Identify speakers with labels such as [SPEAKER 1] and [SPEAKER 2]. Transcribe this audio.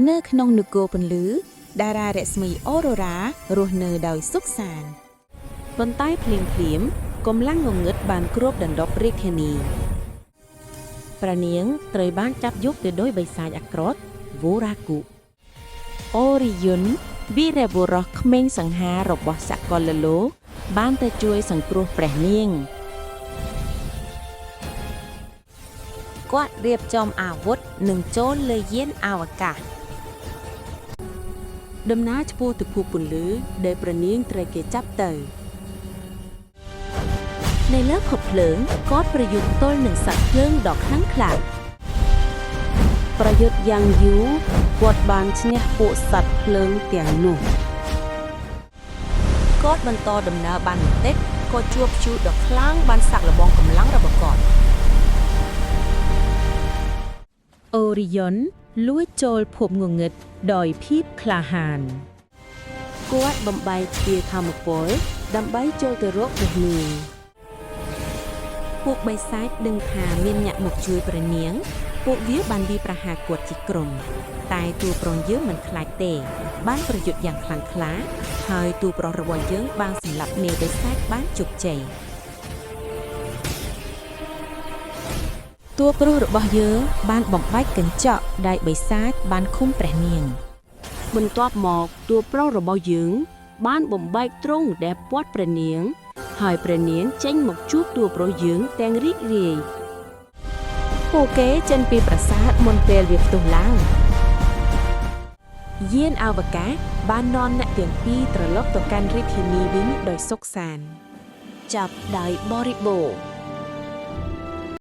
[SPEAKER 1] នៅក្នុងនគរពន្លឺតារារស្មីអូរ៉ូរ៉ារស់នៅដោយសុខសាន្តប៉ុន្តែភ្លាមភ្លាមៗកម្លាំងងងឹតបានគ្របដណ្ដប់រាជធានី
[SPEAKER 2] ព្រះនាងត្រូវបានចាប់យកទៅដោយបិសាចអាក្រក់វូរ៉ាគូ
[SPEAKER 1] អូរីយុនវីរបុរសក្មេងសង្ហារបស់សកលលោកបានទៅជួយសង្គ្រោះព្រះនាង
[SPEAKER 3] គាត់រៀបចំអាវុធនិងចូលលើយានអវកាស
[SPEAKER 1] ដំណើរឆ្ពោះទៅភពពន្លឺដែលព្រះនាងត្រូវគេចាប់ទៅ
[SPEAKER 2] នៅលើភពភ្លើងគាត់ប្រយុទ្ធទល់នឹងសត្វភ្លើងដ៏ខ្លាំងក្លា
[SPEAKER 4] ប្រយុទ្ធយ៉ាងយូរគាត់បានឈ្នះពួកសត្វភ្លើងទាំងនោះ
[SPEAKER 3] គាត់បន្តដំណើរបានបន្តិចក៏ជួបព្យុះដ៏ខ្លាំងបានសាក់លបងកម្លាំងរបស់គាត់
[SPEAKER 2] អូរីយុនលួចចូលភពងងឹតដោយភាពក្លាហាន
[SPEAKER 4] គាត់បំបែកទ្វារធម្មពលដើម្បីចូលទៅរកព្រះនាង
[SPEAKER 1] ពួកបិសាចដឹងថាមានអ្នកមកជួយព្រះនាង ពួកវាបានវាយប្រហារគាត់ជាក្រុម តែតួប្រុសយើងមិនខ្លាចទេ បានប្រយុទ្ធយ៉ាងខ្លាំងក្លា ហើយតួប្រុសរបស់យើងបានសម្លាប់នាយបិសាចបានជោគជ័យតួប្រុសរបស់យើងបានបំបែកកញ្ចក់ដែលបិសាចបានឃុំព្រះនាង
[SPEAKER 4] បន្ទាប់មកតួប្រុសរបស់យើង បានបំបែកទ្រុងដែលពាត់ព្រះនាង ហើយព្រះនាងចេញមកជួបតួប្រុសយើងទាំងរីករាយ
[SPEAKER 1] ពួកគេចេញពីប្រាសាទមុនពេលវាផ្ទុះឡើងយានអវកាសបាននាំអ្នកទាំងពីរត្រឡប់ទៅកាន់រាជធានីវិញដោយសុខសាន្ត
[SPEAKER 3] ចាប់ដោយបរិបូរណ៍